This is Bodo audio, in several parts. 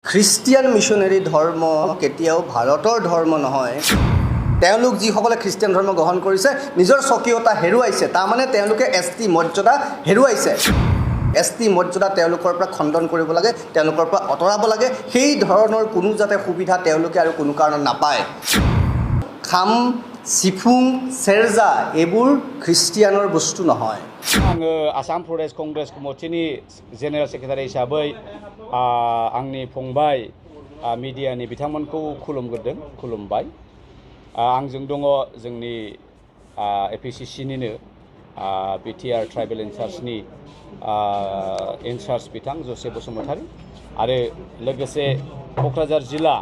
খ্ৰীষ্টিয়ান মিছনেৰী ধৰ্ম কেতিয়াও ভাৰতৰ ধৰ্ম নহয়। তেওঁলোক যিসকলে খ্ৰীষ্টিয়ান ধৰ্ম গ্ৰহণ কৰিছে নিজৰ স্বকীয়তা হেৰুৱাইছে, তাৰমানে তেওঁলোকে এছটি মৰ্যাদা হেৰুৱাইছে। এছটি মৰ্যাদা তেওঁলোকৰ পৰা খণ্ডন কৰিব লাগে, তেওঁলোকৰ পৰা আঁতৰাব লাগে। সেই ধৰণৰ কোনো যাতে সুবিধা তেওঁলোকে আৰু কোনো কাৰণত নাপায়। খাম, চিফুং, চেৰজা এইবোৰ খ্ৰীষ্টিয়ানৰ বস্তু নহয়। आङो आसाम प्रदेश कंग्रेस कमिटिनि जेनेरेल सेक्रेटारि हिसाबै आंनि फंबाय मिडियानि बिथांमोनखौ खुलुमबाय। आंजों दङ जोंनि एपिसिसिनिनो बिटिआर ट्राइबेल इनचार्जनि इनचार्ज बिथां जसेफ बसुमतारी आरो लोगोसे क'क्राझार जिल्ला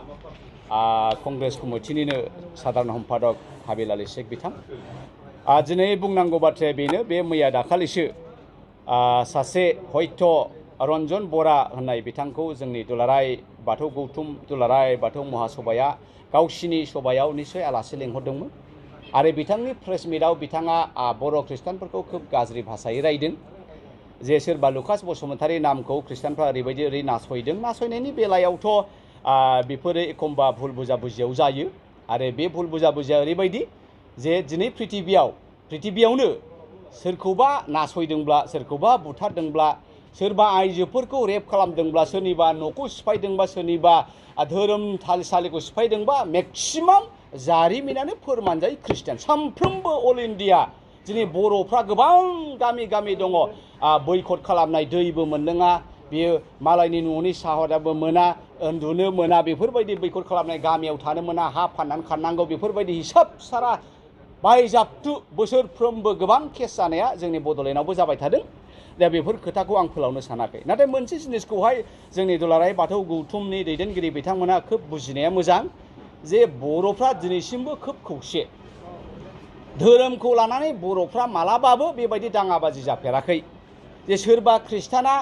कंग्रेस कमिटिनिनो साधारन सम्पादक हाबिल आली शेख बिथां। दिनै बुंनांगौ बाथ्राया बेनो, बे मैया दाखालिसो सासे हयथ' रन्जन बरा होननाय बिथांखौ जोंनि दुलाराय बाथौ गौथुम दुलाराय बाथौ महासभाया गावसिनि सभायाव निश्चय आलासि लेंहरदोंमोन आरो बिथांनि प्रेस मिटआव बिथाङा बर' ख्रिस्टानफोरखौ खोब गाज्रि भाषायै रायदों जे सोरबा लुकास बसुमतारी नामखौ ख्रिस्टानफ्रा ओरै नासयदों। नासयनायनि बेलायावथ' बेफोरो एखमबा भुल बुजाबुजियाव जायो आरो बे भुल बुजाबुजिया ओरैबायदि जे दिनै पृथिबियावनो सोरखौबा नासयदोंब्ला, सोरखौबा बुथारदोंब्ला, सोरबा आइजोफोरखौ रेप खालामदोंब्ला, सोरनिबा न'खौ सिफायदोंबा, सोरनिबा धोरोम थानसालिखौ सिफायदोंबा मेक्सिमाम जारिमिनानो फोरमान जायो ख्रिस्टियान। सानफ्रोमबो अल इन्डिया दिनै बर'फ्रा गोबां गामि गामि दङ बैकट खालामनाय, दैबो मोनलोङा, बेयो मालायनि न'नि साहदाबो मोना, उन्दुनो मोना, बेफोरबायदि बैकट खालामनाय, गामियाव थानो मोना, हा फाननानै खारनांगौ, बेफोरबायदि हिसाब सारा बायजाबथु बोसोरफ्रोमबो गोबां केस जानाया जोंनि बड'लेण्डआवबो जाबाय थादों। दा बेफोर खोथाखौ आं फोलावनो सानाखै, नाथाय मोनसे जिनिसखौहाय जोंनि दुलाराय बाथौ गौथुमनि दैदेनगिरि बिथांमोना खोब बुजिनाया मोजां जे बर'फ्रा दिनैसिमबो खोब खौसे। धोरोमखौ लानानै बर'फ्रा मालाबाबो बेबायदि दाङाबाजि जाफेराखै जे सोरबा ख्रिस्टाना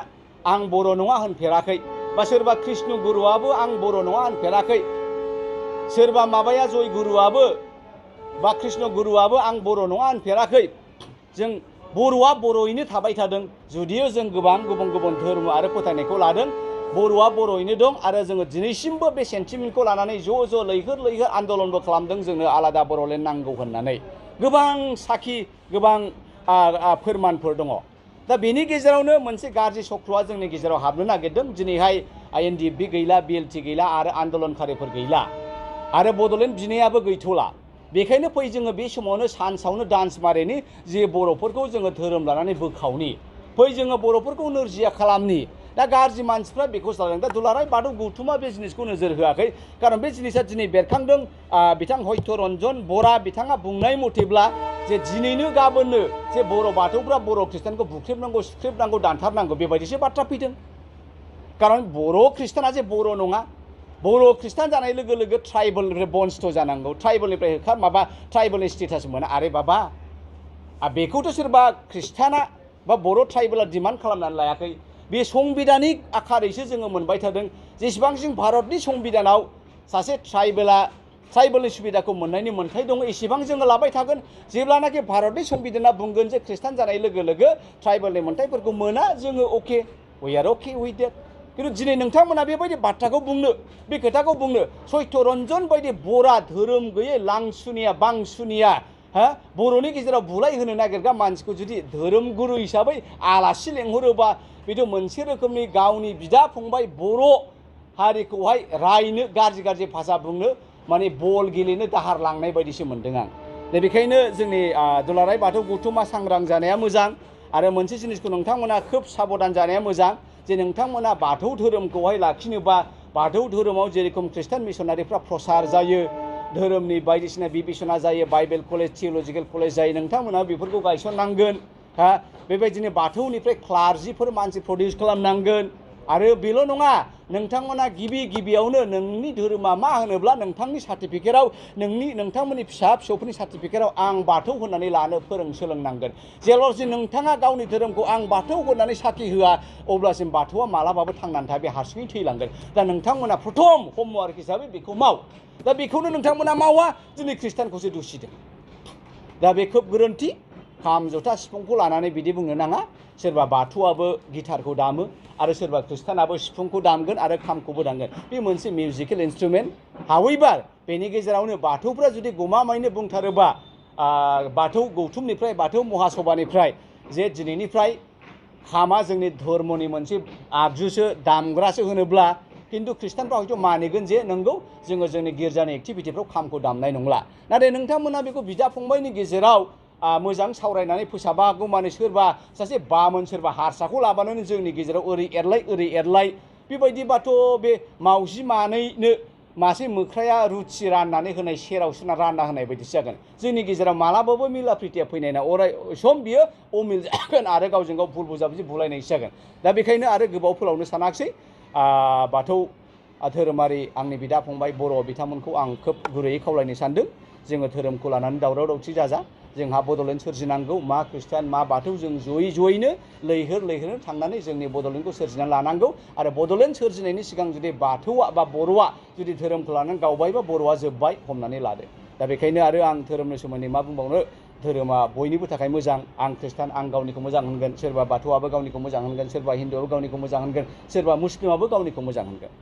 आं बर' नङा होनफेराखै, बा सोरबा कृष्ण गुरुआबो आं बर' नङा होनफेराखै, सोरबा माबाया जय गुरुआबो बा कृष्ण गुरुआबो आं बर' नङा होनफेराखै। जों बर'आ बर'यैनो थाबाय थादों, जुदियो जों गोबां गुबुन गुबुन धोरोम आरो फोथायनायखौ लादों, बर'आ बर'यैनो दं आरो जोङो दिनैसिमबो बे सेन्टिमेन्टखौ लानानै ज' लैहोर आन्दलनबो खालामदों जोंनो आलादा बर'लेण्ड नांगौ होननानै। गोबां साखि, गोबां फोरमानफोर दङ। दा बेनि गेजेरावनो मोनसे गाज्रि चक्रआ जोंनि गेजेराव हाबनो नागिरदों। दिनैहाय NDFB गैला, BLT गैला आरो आन्दलनकारिफोर गैला आरो बड'लेण्ड बिनायाबो गैथ'ला। बेखायनो फै जोङो बे समावनो सानसावनो डान्स मारेनि जे बर'फोरखौ जोङो धोरोम लानानै बोखावनि, फै जोङो बर'फोरखौ नोरजिया खालामनि। दा गाज्रि मानसिफ्रा बेखौ लादों। दा दुलाराय बाथौ गौथुमा बे जिनिसखौ नोजोर होआखै, खारन बे जिनिसा दिनै बेरखांदों। बिथां हयथ' रन्जन बरा बिथाङा बुंनाय मथेब्ला जे दिनैनो गाबोननो जे बर' बाथौफ्रा बर' ख्रिस्टानखौ बुख्रेबनांगौ, सुख्रेबनांगौ, दानथारनांगौ बेबायदिसो बाथ्रा फैदों। खारन बर' ख्रिस्टाना जे बर' नङा, बर' ख्रिस्टान जानाय लोगो लोगो ट्राइबेलनिफ्राय बन्स्थ जानांगौ, ट्राइबेलनिफ्राय ट्राइबेलनि स्टेटास मोना। आरे बाबा, बेखौथ' सोरबा ख्रिस्टाना बा बर' ट्राइबेला डिमान्ड खालामनानै लायाखै, बे संबिधानिक आखारैसो जोङो मोनबाय थादों। जेसेबांसिम भारतनि संबिधानाव सासे ट्राइबेलनि सुबिदाखौ मोननायनि मोन्थाय दङ, एसेबां जोङो लाबाय थागोन। जेब्लानाखि भारतनि संबिधाना बुंगोन जे ख्रिस्टान जानाय लोगो लोगो ट्राइबेलनि मोन्थायफोरखौ मोना, जोङो okay, we are okay with that. खिन्थु दिनै नोंथांमोना बेबायदि बाथ्राखौ बुंनो, बे खोथाखौ बुंनो, सयथ' रन्जन बायदि बरा धोरोम गैयै लांसुनिया बांसुनिया बर'नि गेजेराव बुलाय होनो नागिरग्रा मानसिखौ जुदि धोरोम गुरु हिसाबै आलासि लेंहरोबा बेथ' मोनसे रोखोमनि गावनि बिदा फंबाय बर' हारिखौहाय रायनो, गाज्रि भाषा बुंनो, माने बल गेलेनो दाहार लांनाय बायदिसो मोन्दों आं। दा बेखायनो जोंनि दुलाराय बाथौ गौथुमा सांग्रां जानाया मोजां आरो मोनसे जिनिसखौ नोंथांमोना खोब साबधान जानाया मोजां जे नोंथांमोना बाथौ धोरोमखौहाय लाखिनोबा, बाथौ धोरोमाव जेरेखम ख्रिस्टान मिसनारिफ्रा प्रसार जायो, धोरोमनि बायदिसिना बिबिसना जायो, बाइबेल कलेज, थियलजिकेल कलेज जायो, नोंथांमोना बेफोरखौ गायसननांगोन। बेबायदिनो बाथौनिफ्राय क्लार्जिफोर मानसि प्रडिउस खालामनांगोन। आरो बेल' नङा, नोंथांमोना गिबियावनो नोंनि धोरोमा मा होनोब्ला नोंथांनि सार्टिफिकेटआव, नोंथांमोननि फिसौफोरनि सार्टिफिकेटआव आं बाथौ होननानै लानो सोलोंनांगोन। जेब्लासिम नोंथाङा गावनि धोरोमखौ आं बाथौ होननानै साखि होआ, अब्लासिम बाथौआ मालाबाबो थांनानै थाया, बे हारसिङै थैलांगोन। दा नोंथांमोना प्रथम हमवार्क हिसाबै बेखौ माव। दा बेखौनो नोंथांमोना मावा, दिनै ख्रिस्टानखौसो दुसिदों। दा बे खोब गोरोन्थि। खाम, जथा, सिफुंखौ लानानै बिदि बुंनो नाङा। सोरबा बाथौआबो गिटारखौ दामो, आरो सोरबा खृष्टानाबो सिफुंखौ दामगोन आरो खामखौबो दामगोन बे मोनसे मिउजिकेल इन्सट्रुमेन्ट हावेभार बेनि गेजेरावनो बाथौफ्रा जुदि गमामायैनो बुंथारोबा बाथौ गौथुमनिफ्राय बाथौ महासभानिफ्राय जे दिनैनिफ्राय खामा जोंनि धर्मनि मोनसे आगजुसो दामग्रासो होनोब्ला खिन्थु खृष्टानफ्रा हयथ' मानिगोन जे नंगौ जोङो जोंनि गिर्जानि एक्टिभिटिफ्राव खामखौ दामनाय नंला नाथाय नोंथांमोना बेखौ बिदा फंबायनि गेजेराव मोजां सावरायनानै फोसाबा हागौ माने सोरबा सासे बामोन सोरबा हारसाखौ लाबानो जोंनि गेजेराव ओरै एरलाय बेबायदिबाथ' बे मावजि मानैनो मासे मोख्राया रुथि राननानै होनाय सेराव सोना रानना होनाय बायदिसो जागोन जोंनि गेजेराव मालाबाबो मिला प्रितिया फैनाय ना अराय सम बियो अमिल जागोन आरो गावजों गाव भुल बुजाबुजि बुलायनायसो जागोन दा बेखायनो आरो गोबाव फोलावनो सानाखिसै बाथौ धोरोमारि आंनि बिदा फंबाय बर' बिथांमोनखौ आं खोब गुरैयै खावलायनो सानदों जोङो धोरोमखौ लानानै दावराव दावसि जाजा जोंहा बड'लेण्ड सोरजिनांगौ मा खृष्टान मा बाथौ जों जयैनो लैहोर थांनानै जोंनि बड'लेण्डखौ सोरजिनानै लानांगौ आरो बड'लेण्ड सोरजिनायनि सिगां जुदि बाथौआ बा बर'आ जुदि धोरोमखौ लानानै गावबायबा बर'आ जोब्बाय हमनानै लादो दा बेखायनो आरो आं धोरोमनि सोमोन्दै मा बुंबावनो धोरोमा बयनिबो थाखाय मोजां आं खृष्टान आं गावनिखौ मोजां होनगोन सोरबा बाथौआबो गावनिखौ मोजां होनगोन सोरबा हिन्दुआबो गावनिखौ मोजां होनगोन सोरबा मुस्लिमाबो गावनिखौ मोजां होनगोन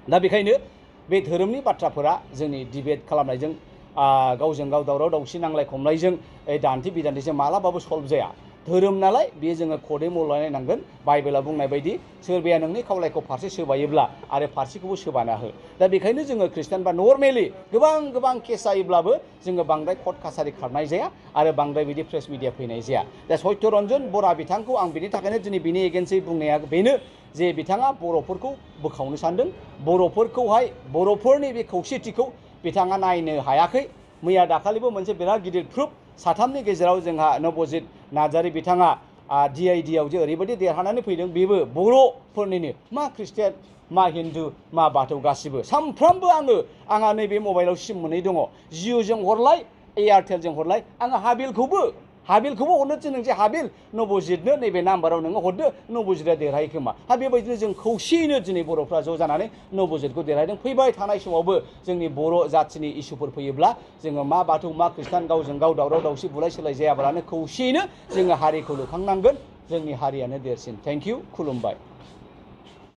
दा बेखायनो बे धोरोमनि बाथ्राफोरा जोंनि डिबेट खालामनायजों गावजों गाव दावराव दावसि नांलाय खमलायजों दान्थे बिदान्थेजों मालाबाबो सल्भ जाया धोरोम नालाय बेयो जोङो खदै मलायनांगोन बाइबेला बुंनाय बायदि सोरबाया नोंनि खावलायखौ फारसे सोबायोब्ला आरो फारसेखौबो सोबाना हो दा बेखायनो जोङो खृष्टान बा नर्मेलि गोबां केस जायोब्लाबो जोङो बांद्राय कर्ट कासारि खारनाय जाया आरो बांद्राय बिदि प्रेस मिडिया फैनाय जाया दा सत्यरन्जन बरा बिथांखौ आं बिनि थाखायनो दिनै बिनि एगेन्स्टै बुंनाया बेनो जे बिथाङा बर'फोरखौ बोखावनो सानदों बर'फोरखौहाय बर'फोरनि बे खौसेथिखौ बिथाङा नायनो हायाखै मैया दाखालिबो मोनसे बिराद गिदिर प्रुफ साथामनि गेजेराव जोंहा नबजित नार्जारि बिथाङा DIDआव जे ओरैबायदि देरहानानै फैदों बेबो बर'फोरनिनो मा खृष्टियान मा हिन्दु मा बाथौ गासिबो सानफ्रामबो आंहा नैबे मबाइलाव सिम मोननै दङ जिअ'जों हरलाय एयारटेलजों हरलाय आङो हाबिलखौबो हरनो थिनदों जे हाबिल नबजितनो नैबे नाम्बाराव नोङो हरदो नबजितआ देरहायो खोमा बेबायदिनो जों खौसेयैनो दिनै बर'फ्रा ज' जानानै नबजितखौ देरहायदों फैबाय थानाय समावबो जोंनि बर' जाथिनि इसुफोर फैयोब्ला जोङो मा बाथौ मा खृष्टान गावजों गाव दावराव दावसि बुलाय सोलाय जायाब्लानो खौसेयैनो जोङो हारिखौ लुखांनांगोन जोंनि हारियानो देरसिन थेंक इउ खुलुमबाय